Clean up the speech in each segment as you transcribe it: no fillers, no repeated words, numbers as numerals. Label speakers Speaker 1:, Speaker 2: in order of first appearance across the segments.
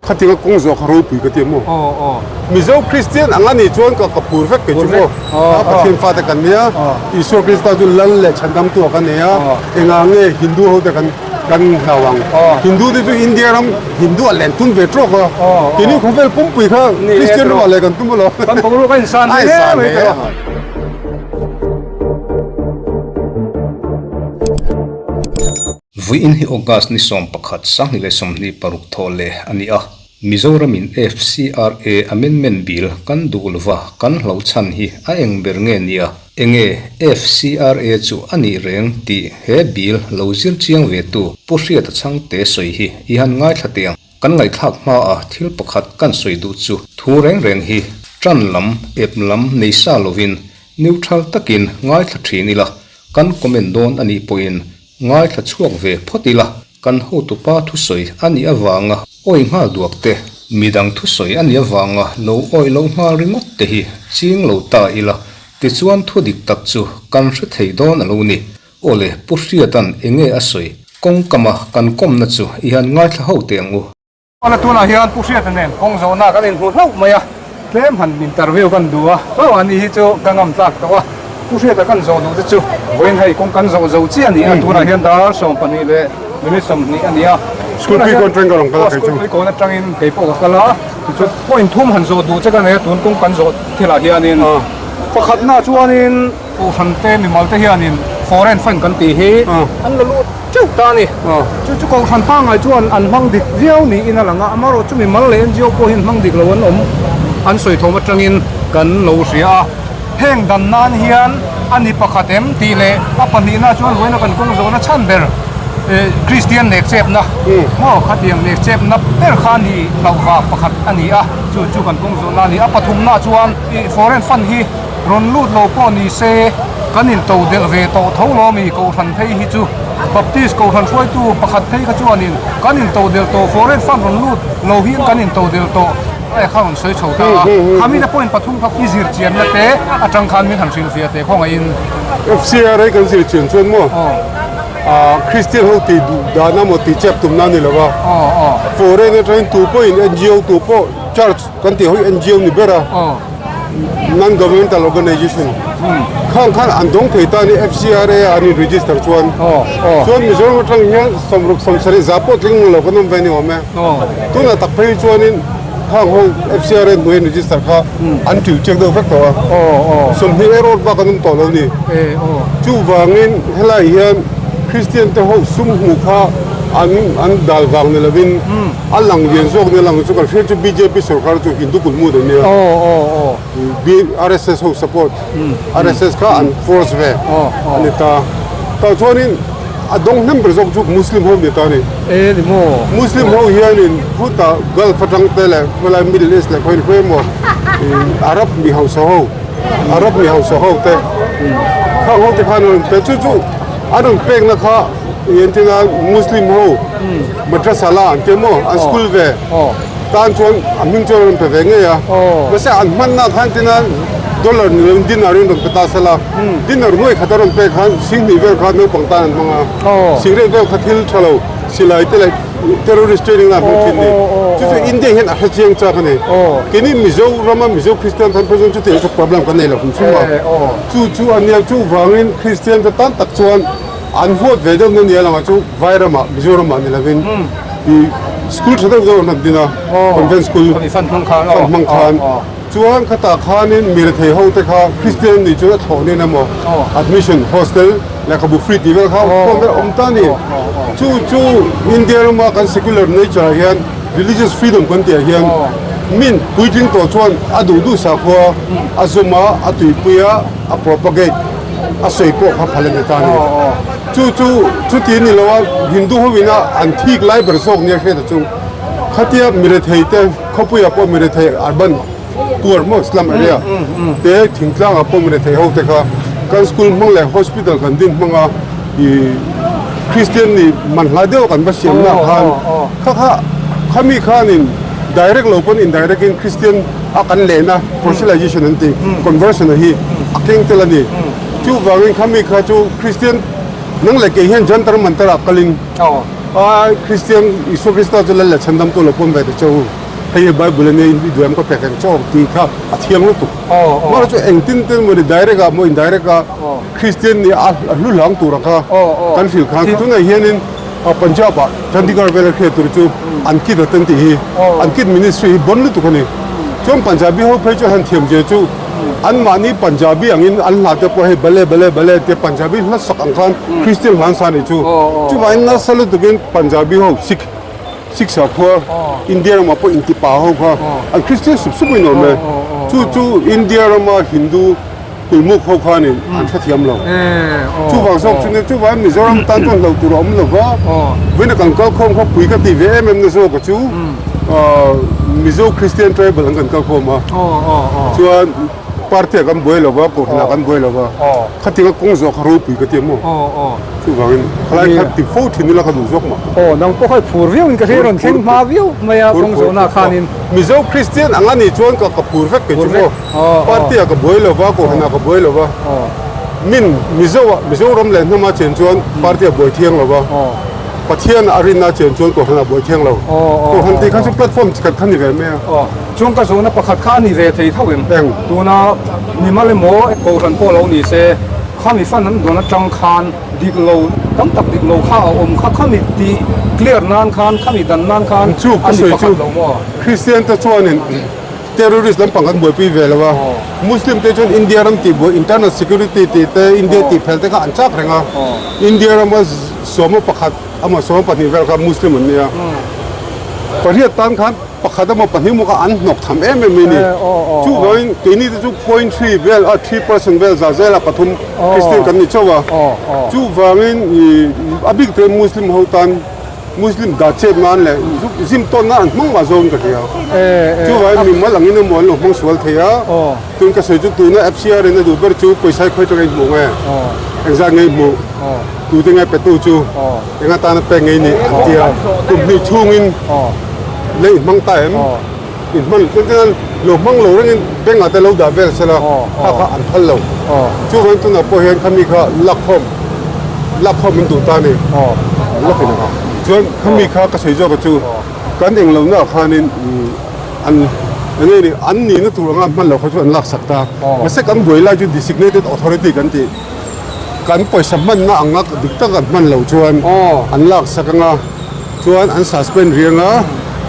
Speaker 1: Khatinga kawng zawh kha ropui ka ti maw? Mizo Kristian ang a nih chuan ka ka phur vek kei chu maw? A Pathian fate kan nia, Isua Krista chu Lal leh Chhandamtu ah kan nei a, engah nge Hindu ho te kan kan hlau ang? Hindu te chu India ram Hindu ah len tum ve trawk a, keini khawvel pumpui kha Kristian ramah leh kan tum alawm.
Speaker 2: Kan boruak a insan hle mai tawh a.
Speaker 3: Vawiin hi August ni 11, 2026 thawh leh a ni a, Mizoramin FCRA Amendment Bill kan duh lova kan hlauh chhan hi a eng ber nge nia? Enge FCRA chu a nih reng tih he bill lo zir chiang ve tu Pu Hriata Chhangte sawi hi i han ngaithla teh ang. Kan ngaihthlak hmaa thil pakhat kan sawi duh chu thu reng reng hi tan lam, ep lam nei sa lovin neutral takin ngaithla thin ila, kan comment dawn a nih pawhin Ngaithla chhuak ve phawt ila, kan hotupa thusawi a nih avanga awi nghal duak te, midang thusawi a nih avanga lo awi lo nghal ringawt te hi ching lo ta ila, tichuan thu dik tak chu kan hre thei dawn a lo ni. Awle, Pu Hriata'n enge a sawi? Kawngkama kan kawmna chu i han ngaithla ho teh ang u.
Speaker 2: Awle tunah hian Pu Hriata nen kawng zawhna kan inhmu hlauh mai a, tlem han interview kan duh a, hlauh a ni hi chu ka ngam tlak tawh a, Pu Hriata kan zawh duh te chu vawiin hei kawng kan zawh zo chiah a ni a, tunah hian dar 12 leh minute 20 a ni a,
Speaker 1: School pui kawn atangin ka rawn kal a kei chu.
Speaker 2: School pui kawn atangin kei pawh ka kal a, tichuan point thum han zawh duh che ka nei a, tun kawng kan zawh thilah hianin pakhatna chuanin Kohhran te mimal te hianin foreign fund kan tih hi an la lut teuh ta a ni. Chu chu Kohhran pangngai chuan an hmang dik viau niin a lang a, amaherawh chu mimal leh NGO pawh hian hmang dik lo an awm an sawi thawm atangin kan lo hria a. Heng dan nan hian a ni pakhat em tih leh a pahnihna chuan vawiina kan kawng zawhna chhan ber Kristian nekchepna maw khatiang nekchepna ber kha ni hlauhvak pakhat a ni a, chu chu kan kawng zawhna a ni. A pathumna chuan foreign fund hi Rawn lut lo pawh ni se, kan in to delh ve tawh tho lo mi Kohhran phei hi chu Baptist Kohhran hruaitu pakhat phei kha chuanin kan in to delh tawh foreign fund rawn lut lo hian kan in to delh tawh a kha rawn sawi chho ta a. Khamina point pathum kha i zir chianna te atang khan min han hrilhfiah teh khawngaihin.
Speaker 1: FCRA kan zir chian chuan maw Christian ho tih duh dan emaw tih chep tumna a ni lo a, foreign atangin tu pawhin NGO tu pawh church kan tih ho hi NGO ni ber a. Non-Governmental Organization khang khan an dawng thei ta a ni FCRA ah an in register chuan chuan Mizoram atang hian sawmruk sawmsarih za pawh tling lo kan awm ve ni awm e tunah tak phei chuanin khang ho FCRA hnuai in register kha an ṭil chiak deuh vek tawh a 20 erawh bak an awm tawh lo ni chuvangin helai hian Christian te ho sum hmuh kha an an dal vang ni lovin A lang lian zawk nia lang chu kan hriat chu bjp sorkar chu Hindu kulhmut an nia. RSS ho support RSS kha an force ve a ni ta. Tah chuanin a dawng hnem ber zawk chu Muslim ho ni ta a ni. Muslim ho hianin khutah Gulf atang te leh khawilai Middle East leh khawiin khawi emaw Arab mi hausa ho Arab mi hausa ho te khang ho te khan an rawn pe chu chu an rawn pekna kha Entina Muslim ho madrasa la an ti maw an school ve tan chuan a hming chuan rawn pe ve ngei a mahse an hmanna khan tina dollar ni loin dinar in rawn pe ta sela dinar nuai khat a rawn pek khan 2000 vel kha naupang tan an hmang a cigarette vel kha thil tha lo silai te leh terrorist training na hmang thin ni chu chu India hian a hre chiang chak a ni keini Mizoram a Mizo Christian tan phei chuan chutiang chu problem kan nei lo hrim hrim a chu chu a nia chuvangin Christian te tan tak chuan An huat ve deuh na nia langah chu Vairamah Mizoramah ni lovin i school tha deuh deuh an rawn din a, convent school
Speaker 2: fan
Speaker 1: hmang khan chuan khatah khanin mi rethei ho te kha Christian an nih chuan a thlawhnin emaw admission hostel lehkhabu free tih vel kha form vel a awm ta a ni. Chu chu India rama kan secular nature ah hian religious freedom kan tih ah hian min puitling tawh chuan a duh duh sakhua a zawm a, a tuipui a, a propagate. a sawi pawh kha phal a ni ta a ni. Chu chu chuti ni lo a Hindu ho ina an thik lai ber zawk nia hriat a chu khatia mirethei te khawpuiah pawh mirethei urban poor maw slum area te thingtlangah pawh mirethei ho te kha kan school hmang leh hospital kan din hmang a ih Christian nih man hlai deuh a kan va siam nak khan kha kha khami khanin direct lo pawn indirect in Christian a kan lehna proselytization an ti conversion a hi a keng tel a ni chuvangin khami kha chu Christian nang leh kei hian Jantar Mantar ah kalin A Kristian Isua Krista chu Lal leh Chhandamtu lo pawm ve ta che u. Hei hi Bible ania in i duh em ka pek ang che awm tih kha a thiang lutuk. Mahse chu engtin tin emaw ni direct ah maw indirect ah Kristian nih a hlu hlang tur ang kha kan hrilh khan tunah hianin Punjab ah Chandigarh vela hriat tur chu an kit a ten tih hi an kit ministry hi bon lutuk a ni. Chuan Punjabi ho phei chu han thiam zia chu anmahni Punjabi angin an hla te pawh hei bale bale bale tia Punjabi hla sak ang khan Kristian hla an sa anih chu. Chuvangin nasa lutukin Punjabi ho Sikh Sikh sakhua India ramah pawh inti pa ho kha an Kristian sup sup in awm e. Chu chu India rama Hindu kulmuk ho khanin an hrethiam lo. Chuvang zawk chu nia chuvangin Mizoram tan chuan hlauh tur a awm lo va, vawiin a kan kalkhawm kha pui ka ti ve em em na zawk a chu Mizo Christian Tribal an kan kalkhawm a. Chuan party ah kan buai lo va, kohhran ah kan buai lo va, khatinga kawng zawh kha ropui ka ti a maw. Chuvangin khalai kha ti fo thin ila ka duh zawk mah.
Speaker 2: Aw nang pawh kha i phur viau in ka hria rawn thleng hma viau mai a kawng zawhna khanin.
Speaker 1: Mizo Kristian ang a nih chuan ka ka phur vek kei chu maw. Party ah ka buai lo va, kohhran ah ka buai lo va. Min Mizo ah Mizoram leh hnama chen chuan party ah buai thiang lo va. Pathian a rinna chen chuan kohhran ah buai thiang lo. Kohhran tih kha chu platform chi khat kha ni ve mai
Speaker 2: a. Chuan ka zawhna pakhat kha a ni ve thei tho em? Eng? Tuna mimal emaw kohhran pawh lo ni se. Khami fan an dawn atang khan dik lo tam tak dik lo kha a awm kha khami tih clear nan khan khami dan nan khan
Speaker 1: Chu ka sawi chu Christian te chuanin terrorist lampang kan buaipui ve lo a, Muslim te chuan India ram tih buai internal security tih te India tih phel te kha an chak reng a, India rama sawma pakhat emaw sawma pahnih vel kha Muslim an nia, pariat tan khan Pakhat emaw pahnih emaw kha an hnawk tham em em mai ni. Chuvangin keini te chu point three vel a 3% vel za zela pathum Christian kan ni chauh a. Chuvangin a bik te Muslim ho tan Muslim dah chet nan leh zim tawn nan an hmang mah zawng ka hria. Chuvangin mimal angin emaw an lo hmang sual thei a. Tun ka sawi chu tuna FCR in a duh ber chu pawisa hi khawi tanga i hmuh nge? Engzat nge i hmuh? Tute nge petu chu? Eng atana pek ngei nih an ti a. Kum hnih chhungin lei hmang ta em? In hman tlem tlem lo hmang lo rengin bank ah te lo dah vel sela kha kha an phal lo. Chuvangin tunah pawh hian khami kha lakkhawm lakkhawm an duh ta a ni. An la hrilh ang. Chuan khami kha ka sawi zawk a chu kan englohna ah khanin an eng nge ni an nihna tur anga hman loh kha chu an laksak ta. Mahse kan buai lai chu designated authority kan tih. Kan pawisa hmanna anga dik tak an hman loh chuan an laksak anga chuan an suspend rih anga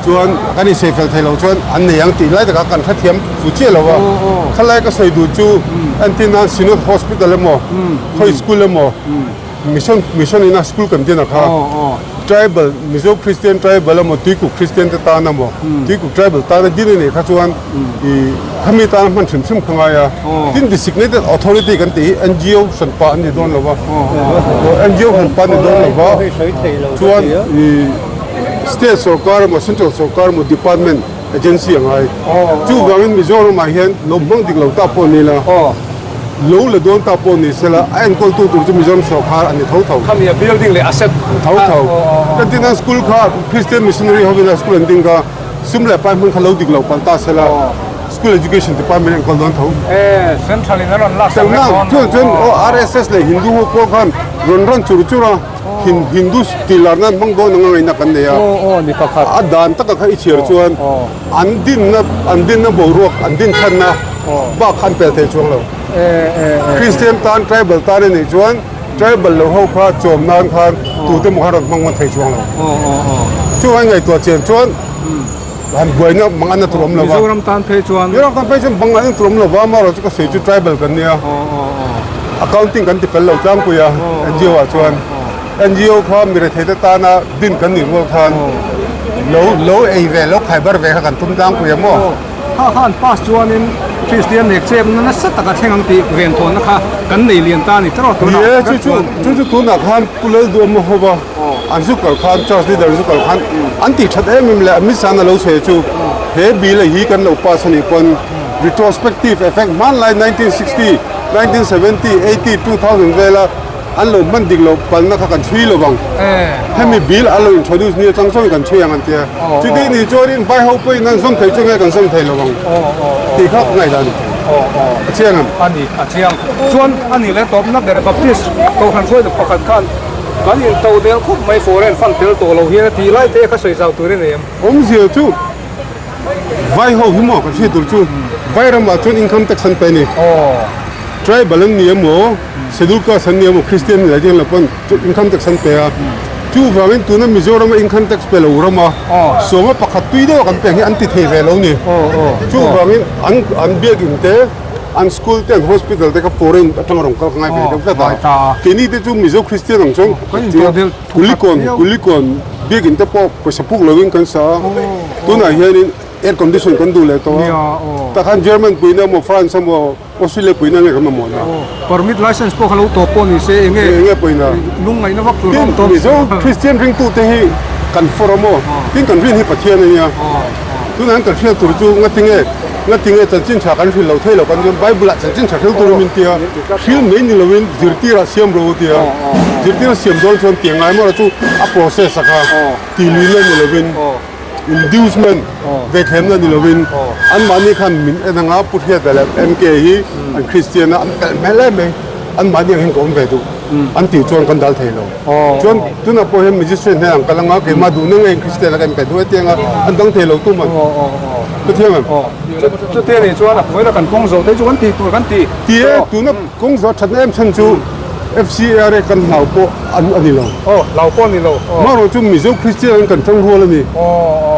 Speaker 1: chuan kan insawi fel thei loh chuan an nei ang tih lai takah kan hrethiam fu chiah lo a. Khalai ka sawi duh chu entir nan Synod Hospital emaw khawi school emaw mission mission ina school kan din a kha. Tribal, Mizo Christian Tribal emaw Tuikuk Christian te tan emaw Tuikuk Tribal tana din a nih kha chuan ih khami tana hman hrim hrim kha ngai a. Tin designated authority kan tih hi NGO hranpa an ni dawn lo va, NGO hranpa an ni dawn lo va, chuan ih state sorkar emaw central sorkar emaw department agency a ngai. Chuvangin Mizoramah hian lo hmang dik lo ta pawh ni la. Lo la dawn ta pawh ni sela, a enkawltu tur chu Mizoram sawrkhar a ni tho tho.
Speaker 2: Khami a building leh asset
Speaker 1: tho tho. Kan tin a school kha Christian missionary hovin a school an ding kha sum leh pai hmun kha lo dik lo palh ta sela school education department enkawl dawn tho.
Speaker 2: E central in a rawn lak sak vek dawn.
Speaker 1: Chuan chuan aw RSS leh Hindu ho pawh khan rawn run chur chur a Hindu tih lar nan hmang dawn anga ngaihna kan nei a. A dan taka kha i chhiar chuan An dinna an dinna boruak an din chhanna bak kha an pel thei chuang lo. Kristian tan tribal tan a nih chuan tribal lo ho kha chawm nan khan tute maw khan rawn hmang ngawt thei chuang lo. Chuvang ngaihtuah chian chuan han buaina mang anna tur awm lo va.
Speaker 2: Mizoram tan phei chuan
Speaker 1: Mizoram tan phei chuan mang anna tur awm lo va amaherawhchu chu ka sawi chu tribal kan nia. Accounting kan ti fel lo tlangpui a NGO ah chuan. NGO kha mi retheite tana din kan nih rual khan lo lo ei ve lo khai bar ve kha kan tum tlangpui a maw?
Speaker 2: Kha kha an pass chuanin Kristian nek chepna nasa taka thleng ang tih venthawnna kha kan nei lian ta a ni tawrh tunah
Speaker 1: Ni e, chu chu chu chu tunah khan Pu Lalduama hova an zu kal khan Church leader an zu kal khan an tih that em em leh Amit Shah a lo sawi chu he bill hi kan lo pass a nih pawn retrospective effect hmanlai 1960, 1970, 80, 2000 vela An lo hman dik loh palna kha kan chhui lo vang. Hemi bill an lo introduce ni atang chuan kan chhui ang an tia. Chuti ni chuanin vai ho pawhin an zawm thei chu nge kan zawm thei lo vang tih kha ka ngaihdan a ni. A chiang em?
Speaker 2: A ni, a chiang. Chuan a ni leh tawpna ber Baptist Kohhran hruaitu pakhat khan. Kan intodelh khawp mai foreign fund tel tawh lo hian a tih lai te kha sawi zau tur i nei em?
Speaker 1: Awmzia chu vai ho hi maw kan hriat tur chu vai ramah chuan income tax an pe a ni. Tribal an ni emaw schedule caste an ni emaw Christian ni lai pawn income tax an pe a. Chuvangin tuna Mizorama income tax pe lo rama sawma pakhat tui deuha kan pek hi an ti thei ve lo ni. Chuvangin an biakin te An school te an hospital te kha foreign atanga rawn kal kha ngai ve deuh tlat a. Keini te chu Mizo Christian ang chuan Kulikawn Kulikawn biakin te pawh pawisa puk lovin kan sa a. Tunah hianin air condition kan duh leh tawh a. Tah khan German puina emaw France emaw Australia puina nge kan mamawh na.
Speaker 2: Permit license pawh kha lo tawp pawh ni se enge
Speaker 1: enge pawina
Speaker 2: lungngaihna vak tur a awm tawp.
Speaker 1: Mizo Christian ringtute hi kan fawr a maw? Tin kan rin hi Pathian a nia. Tunah hian kan hriat tur chu ngatinge Ngatinge chanchin tha kan hrilh lo thei lo kan chuan Bible ah chanchin tha hril tur min tia, hril mai ni loin zirtir ah siam ro tia, zirtir a siam dawn chuan tiang ngai mawla chu a process a kha tihluihna ni loin inducement vethlemna ni loin anmahni khan min en anga Pu Hriata leh MK hi an Christian a an pelh hmel em mai anmahni ang hian ka awm ve duh an tih chuan kan dal thei lo chuan tunah pawh hian magistrate hnenah an kal anga keimah duhna ngeiin Christian a ka inpe duh e tianga an dang thei lo tum an. Pathian em?
Speaker 2: Chutia nih chuan a hnuaia kan kawng zawh te chu kan tih tur kan ti.
Speaker 1: Ti e, tuna kawng zawh thatna em chhan chu FCARA kan hlau pawh a ni lo.
Speaker 2: Aw, hlau pawh a ni lo.
Speaker 1: Amaherawh chu Mizo Christian an kan tang rual a ni.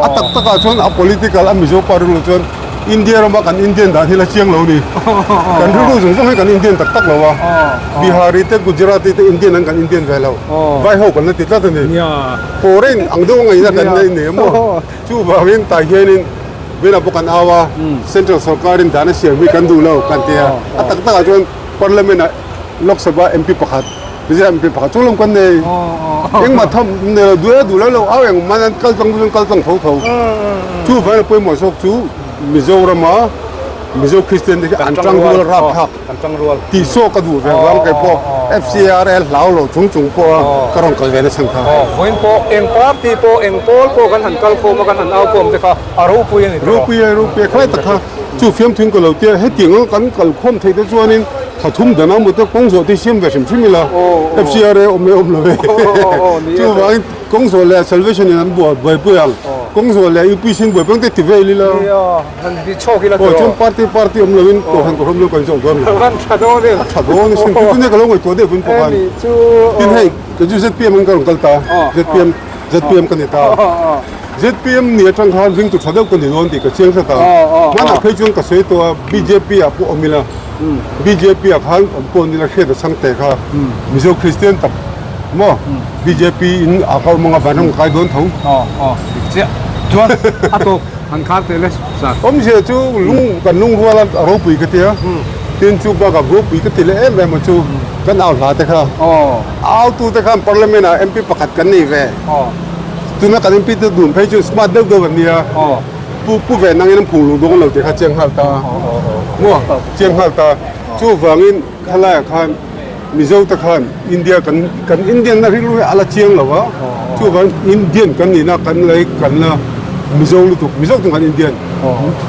Speaker 1: A tak takah chuan a political a Mizo pa rilru chuan India rama kan Indian dan hi la chiang lo a ni. Kan rilru zawng zawng hi kan Indian tak tak lo a. Bihari te Gujarati te Indian an kan Indian ve lo. Vai ho kan la ti tlat a ni. Foreign ang deuh a ngaihna kan nei ni maw? Chuvangin tah hianin Vena pawh kan au a, Central sorkarin dan a siam hi kan duh lo kan ti a. A tak takah chuan Parliament-ah Lok Sabha MP pakhat, Rajya MP pakhat chu lawm kan nei. Engmah tham nei lo, duh e duh lo lo au eng man an kal tlang chu an kal tlang tho tho. Chuvangin a pawimawh zawk chu Mizorama Mizo Kristian te hi an tangrual rapthlak.
Speaker 2: Kan tang rual.
Speaker 1: Tih saw ka duh ve vang kei pawh FCRL hlau lo chung chung pawh a ka rawn kal ve nasa kha.
Speaker 2: Aw vawiin pawh eng party pawh eng pawl pawh kan han kal khawm a kan han au khawm te kha a ropui a ni tawh.
Speaker 1: Ropui a ropui a khalai tak kha chu fiamthu in ka lo tia hetiang ang kan kal khawm theih te chuanin thla thum dan a motor kawng zawh te siam ve hrim hrim ila FCRA awm e awm lo e chuvangin kawng zawh leh salvation in an buaipui ang kawng zawh leh UPC in buaipui ang te ti vel ila.
Speaker 2: Han bi chhawk ila
Speaker 1: tawh. Aw chuan party party awm loin kohhran kohhran awm lo kan zawk dawn lo.
Speaker 2: Kan tha dawn em?
Speaker 1: A tha dawn asin. Chu chu nia ka lo ngaihtuah deuh vun pawh khan. Tin hei kei chu ZPM an ka rawn kal ta. ZPM ZPM ka ni ta. ZPM ni atang khan ringtu tha deuh ka ni dawn tih ka chiang tlat a. Hmanah phei chuan ka sawi tawh a bjp ah pawh awm ila. Bjp ah khan awm pawh nila hriat a chhang teh kha. Mizo Kristian tak maw bjp in a ka awm anga vanram ka kai dawn tho.
Speaker 2: Aw aw dik chiah. Chuan a tawp. Han khar teh le sir.
Speaker 1: Awmzia chu lung kan lungrual a ropui ka tia tin chu bakah ropui ka ti leh em em a chu kan au hla te kha au tu te khan parliament ah MP pakhat kan nei ve tuna kan MP te dun phei chu smart deuh deuh an nia pu pu ve nangin an phung lung dawn lo tih kha chiang nghal ta maw chiang nghal ta chuvangin khalaiah khan Mizo te khan India kan kan Indian na rilru hi a la chiang lo a, chuvang Indian kan nihna kan lei kan la Mizo lutuk, Mizo chu kan Indian,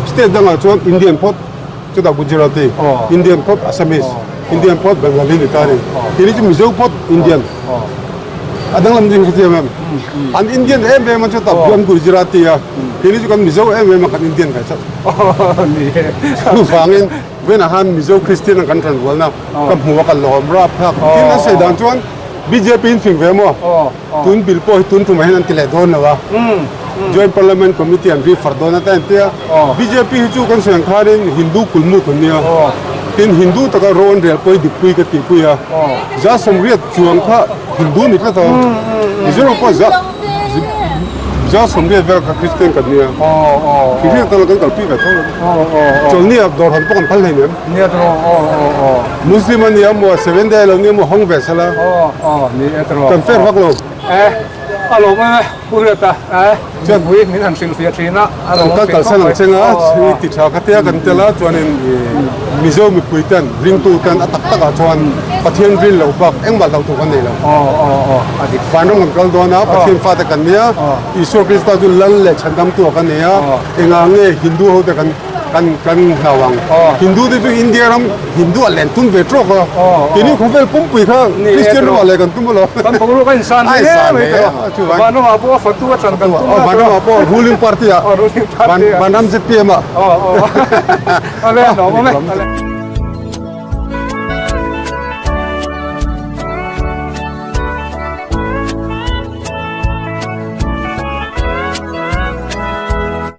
Speaker 1: state dangah chuan Indian phawt chutah Gujarati, Indian phawt Assamese, Indian phawt Bengali ni ta a ni, keini chu Mizo phawt Indian, a danglam chu hrethiam em? An Indian em em a chutah an Gujarati a, keini chu kan Mizo em em a kan Indian ve chauh. Chuvangin. Vawiinah khan Mizo Kristian ang kan ran rualna ka hmu a ka lawm rap thlak. Tin an sawi dan chuan bjp in fing ve maw? Tun bill pawh hi tun tumah hian an ti leh dawn lo a. Joint Parliament Committee an refer dawn a ta an ti a. Bjp hi chu kan sawi ang khanin Hindu kulmuk an nia. Tin Hindu taka ro an rel pawh hi dikpui ka tihpui a. Za sawmriat chuang kha Hindu ni tlat a. Mizoram pawh za za sawmriat vel kha Kristian kan nia. Kristian tana kan kalpui ve tho lo. Chawlhni ah dawr han pawh kan phal hleinem.
Speaker 2: Nia tawh aw aw aw.
Speaker 1: Muslim a nia maw seven day lo nia maw hawng ve sela.
Speaker 2: Aw aw ni e tawh.
Speaker 1: Kan fair vak lo.
Speaker 2: E a lawm em e Pu Riata e chuan hui min han hrilh fiah thin a a
Speaker 1: lawm kan kalsan ang cheng a i ti tha kha tia kan tel a chuanin Mizo mipui ten ringtu ten a tak tak ah chuan Pathian rin loh bak engmah hlauh tur kan nei lo.
Speaker 2: Aw aw aw a dik.
Speaker 1: Vanram kan kal dawn a Pathian fate kan nia Isua Krista chu Lal leh Chhandamtu ah kan nei a. Engah nge Hindu ho te kan Kan kan hlau ang. Hindu te chu India ram Hindu ah len tum ve trawk a. Keini khawvel pumpui kha Christian ram ah leh kan tum alawm.
Speaker 2: Kan boruak a insan hle mai tawh a. Vanramah pawh a fatu a chan kan tum a.
Speaker 1: Vanramah pawh ruling party ah. Vanram ZPM ah.
Speaker 2: Awle a lawm awm e.